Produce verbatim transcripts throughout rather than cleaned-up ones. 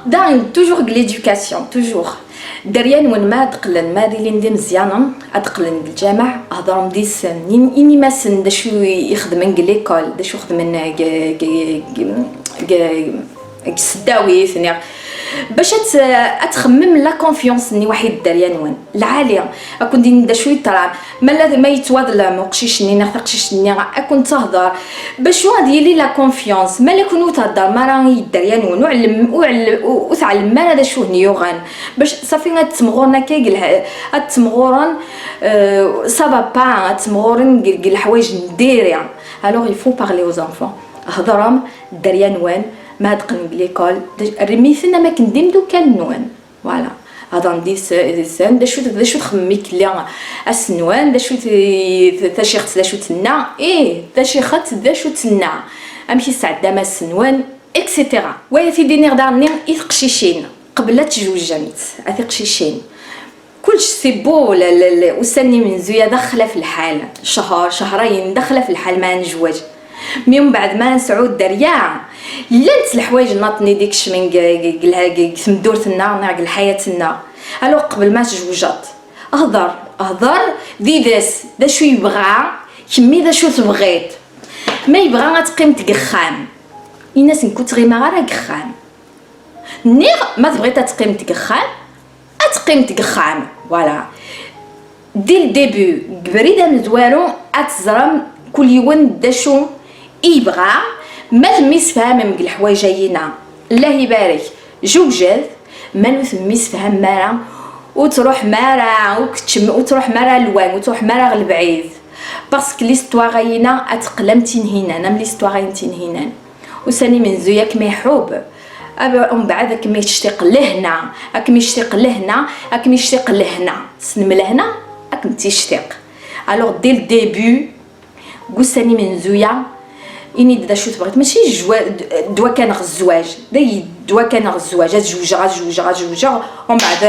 Daɣen, toujours deg l'éducation, toujours. Dderya-nwen ma ad qqlen, ma ad ilin d imeẓyanen, ad qqlen deg lǧameɛ, hedṛem deg-sen, in-, inim-asen d acu i xedmen deg l'école, d acu xedmen deg, deg, deg, deg tesdawit, niɣ bac ad t-, ad txemmem la confiance-nni waḥid dderya-nwen lɛali. Ad ken-d-inin d acu yeḍran. Ma la, ma yettwaḍlem uqcic-nni neɣ taqcict-nni, ad ken-tehder. Bacu ad yili la confiance? Ma la kun ur theddrem ara i dderya-nwen, ur ɛellem-, ur ɛellem-, ur, ur tɛellmem ara d acu hen yuɣen. Bac safi ad ttemɣuren akka deg lḥ-, ad ttemɣuren, euh, ça va pas, ad ttemɣuren deg, deg leḥwayeǧ n diri. Alors, il faut parler aux enfants. Hedṛem dderya-nwen, ma ad qqlen deg l'école, d-, rrem-iten am akken d imeddukal-nwen. Voilà. Hedṛem deg-s-, deg-sen, d acu, d acu txemmem ikelli ass-nwen, d acu t-, t-, tacixet d acu tenna, ih, tacixet d acu tenna, amek i tesɛeddam ass-nwen, et cetera. Wa ad t-id-iniɣ daɣen i teqcicin, qbel ad tjewjemt, a tiqcicin. Kullec c'est beau, la, la, la, ussan n imenzuya d axlaf lḥal, ccher, cehrayen d axlaf lḥal ma nezweǧ. Mi umbeɛd ma nesɛu dderya, llant leḥwayeǧ nniḍen i d-ikecmen deg, deg, deg, deg tmeddurt-nneɣ neɣ deg lḥayat-nneɣ. Alors qbel ma tjewjeḍ, hder, hder d ides, d acu yebɣa, kemmi d acu tebɣiḍ. Ma yebɣa ad teqqimeḍ deg uxxam, in-as nekk ur ttɣimeɣ ara deg uxxam. Niɣ ma tebɣiḍ ad teqqimeḍ deg uxxam, ad teqqimeḍ deg uxxam. Voilà. Dès le début, deg ubrid amezwaru, ad teẓrem kul yiwen d acu i yebɣa. Ma temmisfhamem deg leḥwayeǧ-ayina, Allah ibarek, jewjet. Ma ur temmisfhamem ara, ur truḥem ara, ur keččem, ur truḥem ara lwan, ur truḥem ara ɣer lebɛid. Parce que l'histoire-ayina ad teqqel am Tinhinan, am l'histoire-ayi n Tinhinan. Ussan imenzuya ad kem-iḥub, umbeɛd ad kem-ictiq lehna, ad kem-ictiq lehna, ad kem-ictiq lehna. Tessnem lehna? Ad kem-tictiq. Alors, dès le début, deg ussan imenzuya, ini-d d acu tebɣiḍ. Mačči jwa-, d-, ddwa kan ɣer zzwaǧ. Dayi ddwa kan ɣer zzwaǧ. Ad zewǧeɣ, ad zewǧeɣ, ad zewǧeɣ. Umbeɛd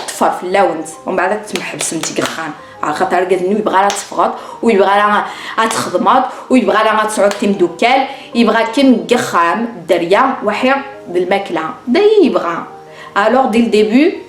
ṭṭfer fell-awent. Umbeɛd ad temḥebsemt deg uxxam. Axaṭer argaz-nni ur yebɣi ara ad teffɣeḍ, ur yebɣi ara ad txedmeḍ, ur yebɣi ara ad tesɛuḍ timeddukal, yebɣa-kem deg uxxam, dderya, waḥi d lmakla. D ayen yebɣa. Alors, dès le début,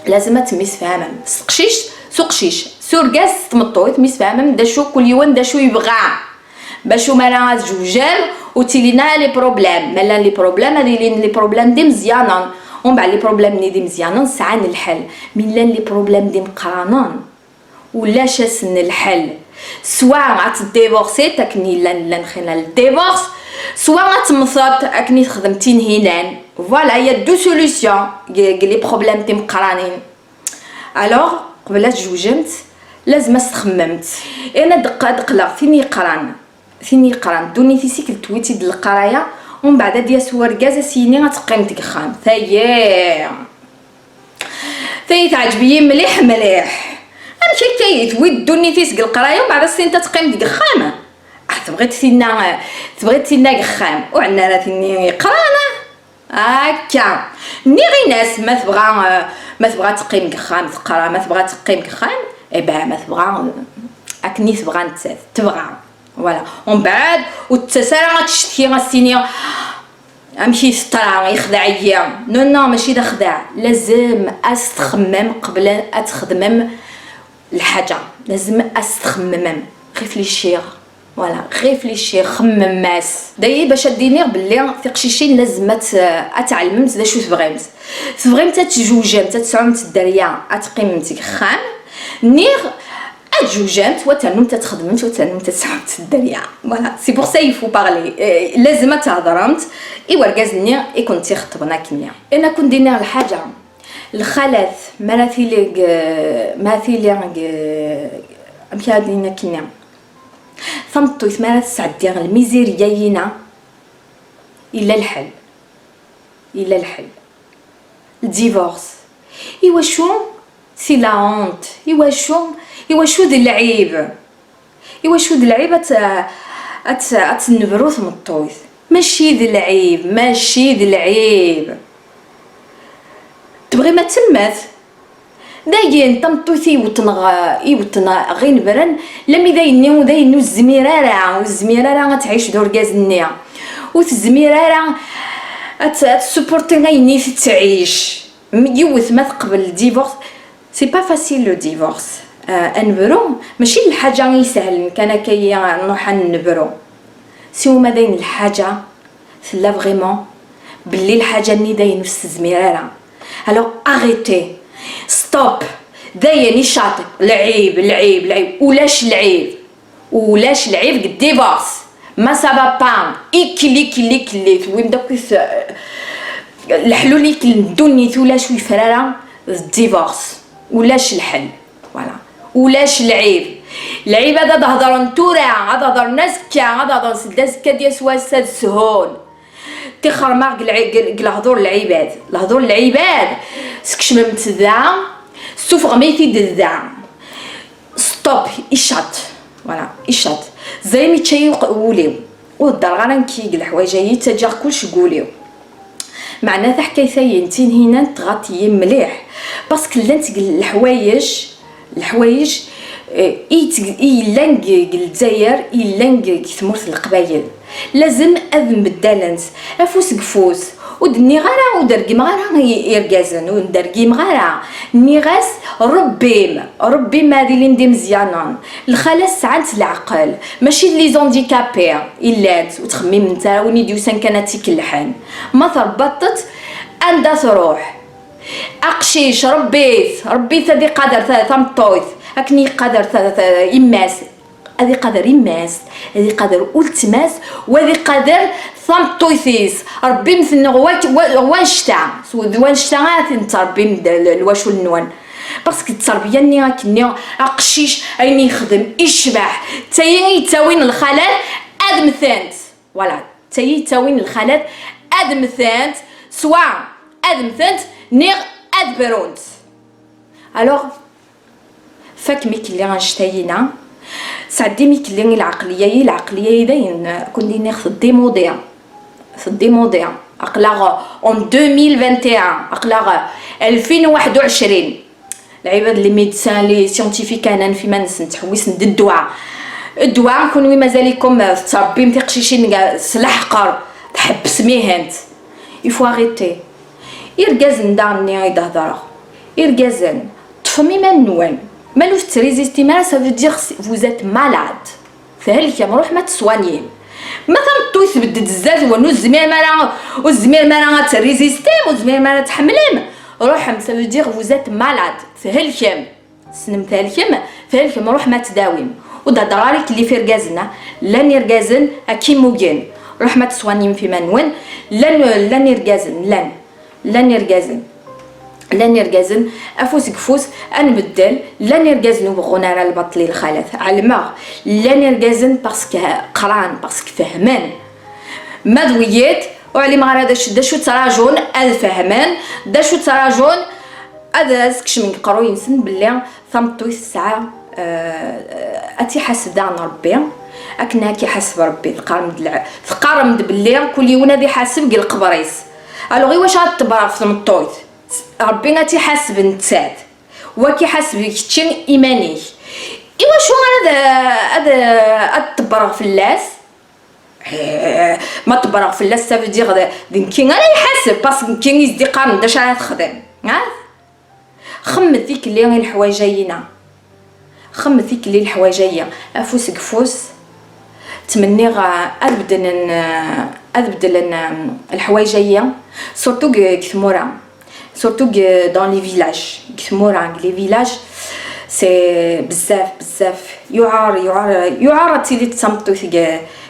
lazem ad temmisfhamem. S teqcict, s uqcic, s urgaz, s tmeṭṭut, temmisfhamem d acu, kul yiwen d acu yebɣa. Bacu mi ara ad tjewjem, ur ttilin ara les problèmes. Ma llan les problèmes, ad ilin les problèmes d imeẓyanen. Umbeɛd les problèmes-nni d imeẓyanen sɛan lḥel. Mi llan les problèmes d imeqqranen, ulac-asen lḥel. Swa ad tdivorciḍ akken yellan, llan xina le divorce, swa ad temmteḍ akken i texdem Tinhinan. Voilà, il y a deux solutions deg, deg les problèmes timeqqranin. Alors, qbel ad tjewjemt, lazem ad s-txemmemt. Ayen ad d-, ad d-qqleɣ tin yeqqran, tin yeqqran ddunit-is i kel-tewwi-tt-id leqraya, umbeɛd ad d-yas urgaz ad s-yini ad teqqimeḍ deg uxxam. Tayi! Tayi teɛǧeb-iyi mliḥ, mliḥ. Amek akka i tewwi ddunit-is deg leqraya, umbeɛd ad s-tiniḍ ad teqqimeḍ deg uxxam? Ah, tebɣiḍ tinna, tebɣiḍ tinna deg uxxam, ur ɛni ara tinni yeqqran, ah? Akka. Nniɣ-in-as, ma tebɣa, eh, ma tebɣa ad teqqim deg uxxam, teqra, ma tebɣa ad teqqim deg uxxam, eh ben, ma tebɣa, eh, akken i tebɣa nettat, tebɣa. Voilà. Umbeɛd, ur tettas ara ad tectki, ad s-tini, amek i teṭṭra, yexdeɛ-iyi. Non, non, mačči d axdeɛ. Lazem ad s-txemmem qbel ad txedmem lḥaǧa. Lazem ad s-txemmemem. Réfléchir. Voilà, réfléchir, xemmem-as. Dayi bac ad d-iniɣ belli tiqcicin lazem ad t-, ad tɛelmemt d acu tebɣimt. Tebɣimt ad tjewjemt, ad tesɛumt dderya, ad teqqimemt deg uxxam, niɣ ad tjewjemt, wa ternumt ad txedmemt, wa ternumt ad tesɛumt dderya. Voilà, c'est pour ça il faut parler. Eh, lazem ad thedremt i wergaz-nni i kent-ixeṭben akkenni. Ayen ad ken-d-iniɣ lḥaǧa, lxalat, ma ara tili deg, ma ara tili deg, amek ara d-inin akkenni? Tameṭṭut mi ara tesɛeddi lmizirya-yina, yella lḥel. Yella lḥel. Divorce. Iwacu? C'est la honte. Iwacu? Iwacu d lɛib? Iwacu d lɛib ad t-, ad t-, ad tennebru tmeṭṭut? Mačči d lɛib, mačči d lɛib. Tebɣim ad temmet? Dayen, tameṭṭut i iwetneɣ, i iwetneɣ ɣinebren, lami d ayenni, d ayen ur tezmir ara, ur tezmir ara ad tɛic d urgaz-nni. Ur tezmir ara Ad, ad tsupporter ayen i tettɛic. M-, yiwet ma teqbel divorce, c'est pas facile le divorce. Euh, ad nebru, mačči d lḥaǧa i isehlen kan akka i nruḥ ad nebru. Si uma dayen lḥaǧa tella vraiment belli lḥaǧa-nni dayen ur s-tezmir ara. Alors arrêtez, stop, dayen icaṭ, lɛib, lɛib, lɛib, ulac lɛib. Ulac lɛib deg divorce. Ma ça va pas, ikli, ikli, ikli, tewwim-d akk is-, leḥlul ikli n ddunit, ulac ur yefri ara d divorce. Ulac lḥel. Voilà. Ulac lɛib. Lɛib ad, ad hedren tura, ad hedren azekka, ad hedren seld azekka, ad d-yas wass ad shun. Tixerma deg lɛi-, deg, deg lehdur n lɛibad. Lehdur n lɛibad, skecmem-tt da, ssufɣem-it-id da. Stop, icaṭ. Voilà, icaṭ. Ẓer imi yečča-yi uq-, wul-iw. Ur heddreɣ ara nekk deg leḥwayeǧ-agi, ttaǧǧaɣ kullec deg wul-iw. Meɛna taḥkayt-agi n Tinhinan tɣaḍ-iyi mliḥ, parce que llant deg leḥwayeǧ, leḥwayeǧ, eh, i yetteg-, i yellan deg, deg Lezzayer, i yellan deg, deg tmurt n Leqbayel. Lazem ad mbeddalent afus deg ufus. Ur d-nniɣ ara, ur d-rgimeɣ ara i, irgazen, ur d-rgimeɣ ara. Nniɣ-as, rebbim, rebbim ad ilin d imeẓyanen. Lxalat sɛant leɛqel, mačči d les handicapés i llant, ur ttxemmiment ara, win i d-yusan kan ad tt-ikellḥen. Ma trebbaṭ-tt, anda truḥ? Aqcic, rebbit, rebbit ad iqader ta-, tameṭṭut, akken i iqader ta-, ta-, yemma-s. Ad iqader yemma-s, ad iqader uletma-s, u ad iqader tameṭṭut-is. Rebbim-ten ɣ wa-, wa-, ɣ wannect-a, s-, d wannect-a ara ten-trebbim d-, l-, lwacul-nwen. Parce que tterbiya-nni akkenni, aqcic, ayen yexdem, icbeḥ, d tayi i yettawin lxalat ad mmtent. Voilà, d tayi i yettawin lxalat ad mmtent, swa ad mmtent, niɣ ad brunt. Alors, fakem ikelli annect-ayina, sɛeddim ikelli i lɛeqliya-yi, lɛeqliya-yi dayen, kun d-iniɣ teddimuḍi, teddimuḍi. Aql-aɣ en deux mille vingt et un, aql-aɣ alfin u waḥed u ɛecrin. Lɛibad, les médecins, les scientifiques, hnan f iman-nsen, ttḥewwisen-d ddwa. Ddwa, kunwi mazal-ikum, eh, tettrebbim tiqcicin, eh, s leḥqer, tḥebbsem-ihent. Il faut arrêter. Irgazen daɣen-nni i d-hedreɣ. Irgazen, ṭṭfem iman-nwen. Ma ur tettrézistim ara, ça veut dire que vous êtes malade. Thelkem, ruḥem ad teswanyim. Ma tameṭṭut tbedd-d zdat-wen, ur tezmirem ara, ur tezmirem ara ad terrezistim, ur tezmirem ara ad tḥemmlem, ruḥem, ça veut dire que vous êtes malade. Thelkem. Tessnem thelkem, thelkem, ruḥem ad tdawim. Ur d-heddreɣ ara ikelli f irgazen, a. Llan irgazen ad k-immugen. Ruḥem ad teswanyim f iman-nwen. Llan, llan irgazen, llan. Llan irgazen. Llan irgazen, afus deg ufus, ad nbeddel. Llan irgazen ur beɣɣun ara lbaṭel i lxalat. Ɛelmeɣ. Llan irgazen parce que qqran, parce que fehmen. Ma d wiyiḍ, ur ɛlimeɣ ara d acu, d acu ttrajun ad fehmen, d acu ttrajun ad, ad skecmen deg qerruy-nsen belli tameṭṭut tesɛa, eh, ad tt-iḥaseb daɣen Rebbi, akken ad k-iḥaseb Rebbi. Teqqarem-d lɛ-, teqqarem-d belli kul yiwen ad iḥaseb deg leqber-is. Alors, iwacu ad tebreɣ f tmeṭṭut? Rebbi ad tt-iḥaseb nettat, wa k-iḥaseb kečči iman-ik. Iwacu ad, ad, ad tebreɣ fell-as? Eh, ma tebreɣ fell-as, ça veut dire d, d nekki ara iḥaseb, parce que nekki i s-d-iqqaren d acu ara texdem. Ha? Xemmet ikelli i leḥwayeǧ-ayina. Xemmet ikelli i leḥwayeǧ-ayi. Afus deg ufus. Ttmenniɣ, eh, ad beddlen, eh, ad beddlen, eh, leḥwayeǧ-ayi. Surtout deg, deg tmura. Surtout deg, dans les villages. Deg tmura, deg les villages, c'est bezzaf, bezzaf. Yuɛer, yuɛer, yuɛer ad tili d tameṭṭut deg,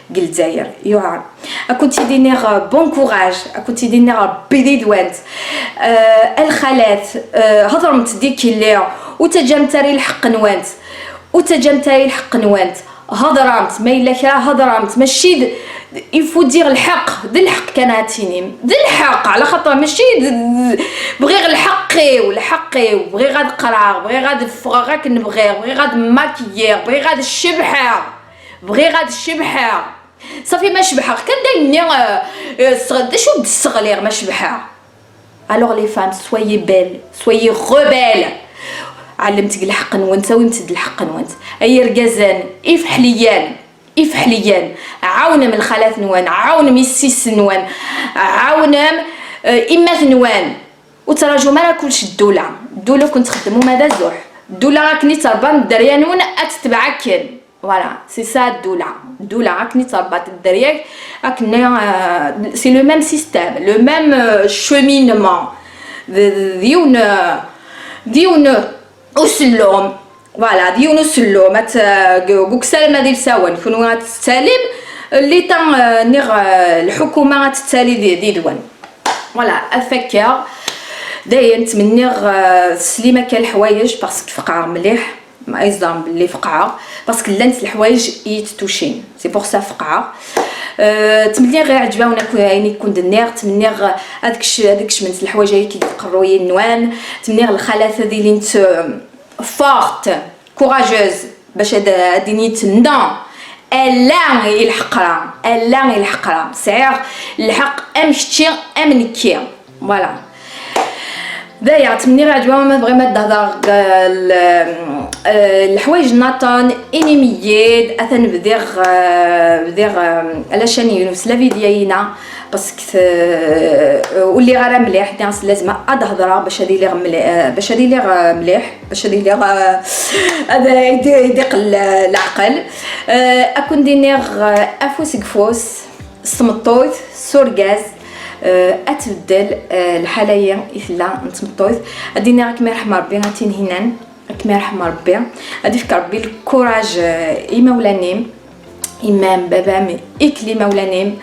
deg Lezzayer. Yuɛer. Ad kent-id-iniɣ, euh, bon courage. Ad kent-id-iniɣ Rebbi did-went. Euh, a lxalat, euh, hedremt-d ikelli. Ur ttaǧǧamt ara i lḥeqq-nwent. Ur ttaǧǧamt ara i lḥeqq-nwent. Hedremt, ma yella kra hedremt, mačči d, il faut dire lḥeqq, d lḥeqq kan ad tinim, d lḥeqq, ɛla xaṭer mačči d, d, bɣiɣ lḥeqq-iw, lḥeqq-iw, bɣiɣ ad qqreɣ, bɣiɣ ad ffɣeɣ akken bɣiɣ, bɣiɣ ad mmakiyiɣ, bɣiɣ ad cebḥeɣ, bɣiɣ ad cebḥeɣ. Ṣafi ma cebḥeɣ kan dayen-nni, eh, eh, sɣ-, d acu d-sseɣliɣ ma cebḥeɣ? Alors les femmes, soyez belles, soyez rebelles. Ɛellemt deg lḥeqq-nwent, awimt-d lḥeqq-nwent. Ay irgazen, ifeḥliyen, ifeḥliyen, ɛawnem lxalat-nwen, ɛawnem yessi-s-nwen, ɛawnem, eh, imat-nwen. Ur ttraǧum ara kullec ddula. Ddula ur ken-txeddem uma d azuḥ. Ddula akken i ttrebban dderya-nwen ad tetbeɛ akken. Voilà, c'est ça ddula. Ddula akken i ttrebbat dderya-k, akken, euh, c'est le même système, le même, euh, cheminement. D, d, d yiwen, euh, d yiwen usellum. Voilà, d yiwen usellum. At, euh, g-, g uksalam ad ilsawen, kunwi ad tettalim, l'état, euh, niɣ, euh, lḥukuma ad tettali di, did-wen. Voilà, afakka. Dayen ttmenniɣ, euh, teslim akka leḥwayeǧ, parce que tfeqɛeɣ mliḥ. Ma yeẓram belli feqɛeɣ, parce que llant leḥwayeǧ i yi-tettucin, c'est pour ça feqɛeɣ. Euh, ttmenniɣ iɛǧeb-awen akk ayen i ken-d-nniɣ, ttmenniɣ ad kec-, ad kecment leḥwayeǧ-agi deg iqerruyen-nwen, ttmenniɣ lxalat ad ilint, euh, fortes, courageuses, bac ad, ad inint non, ala i lḥeqra, ala i lḥeqra, sɛiɣ lḥeqq am kečči am nekki. Voilà. Daya, ttmenniɣ iɛǧeb-awen, ma tebɣim ad d-hḍeṛ, euh, l-, euh, leḥwayeǧ nniḍen, inim-iyi-d, atan bdiɣ, euh, bdiɣ, euh, la chaîne-inu s la vidéo-ina, parce que, euh, ur lliɣ ara mliḥ, nniɣ-as lazem ad d-hḍṛeɣ bac ad iliɣ mli-, euh, bac ad iliɣ, euh, mliḥ, bac ad iliɣ, euh, ad, ad idiq l-, leɛqel. Euh, ad ken-d-iniɣ, euh, afus deg ufus. S tmeṭṭut, s urgaz, euh, ad tbeddel, euh, lḥala-yi i tella n tmeṭṭut. Ad d-iniɣ ad kem-irḥem Rebbi a Tinhinan, ad kem-irḥem Rebbi. Ad ifk Rebbi lkuraj, euh, i imawlan-im, imam, babam, ikl imawlan-im.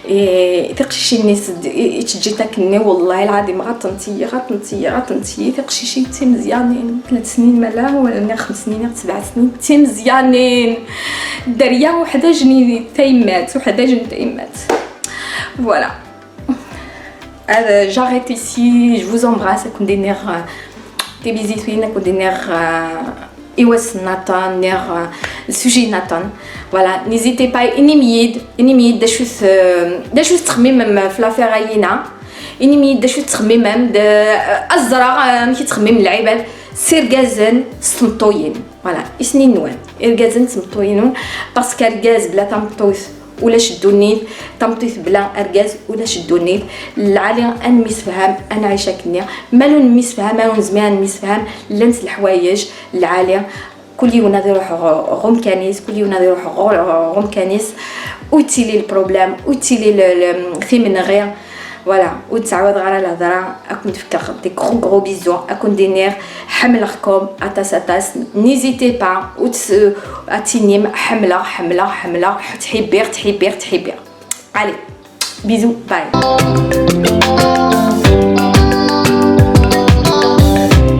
I tiqcicin-nni s-, i, i teǧǧit akken-nni, wallahi lɛadim, ɣaṭent-iyi, ɣaṭent-iyi, ɣaṭent-iyi. Tiqcicin d timeẓyanin, tlata snin mala, wala niɣ xems snin, niɣ sebɛ snin, d timeẓyanin. Dderya uḥdaǧ n tayemmat, uḥdaǧ n tayemmat. Voilà. Euh, j'arrête ici, je vous embrasse, ad ken-d-iniɣ, euh, tibizitwin, ad ken-d-iniɣ, euh, i wass nniḍen, niɣ, euh, sujet nniḍen. Voilà, n'hésitez pas, inim-iyi-d, inim-iyi-d d acu t-, euh, d acu tettxemmimem f l'affaire-ayina, inim-iyi-d d acu tettxemmimem, d, euh, ad ẓreɣ, euh, amek i ttxemmimen lɛibad s irgazen, s tmeṭṭuyin. Voilà, isnin-nwen, irgazen d tmeṭṭuyin-nwen, parce que argaz bla tameṭṭut ulac ddunit, tameṭṭut bla argaz ulac ddunit. Lɛali ad nemsefham, ad nɛic akkenni. Ma ur nemsefham, ma ur nezmir ad nemsefham, llant leḥwayeǧ lɛali. Kul yiwen ad iruḥ ɣ-, ɣ umkan-is, kul yiwen ad iruḥ ɣ-, ɣ umkan-is. Ur ttili le problème, ur ttili le, le, timenɣi. Voilà, ur d-ttɛawadeɣ ara lehḍra, ad ken-d-fkeɣ des gros gros bisous, ad ken-d-iniɣ ḥemmleɣ-kem aṭas aṭas, n'hésitez pas, ur tt-, ad tinim ḥemmleɣ, ḥemmleɣ, ḥemmleɣ, ttḥibbiɣ, ttḥibbiɣ, ttḥibbiɣ. Allez, bisous, bye.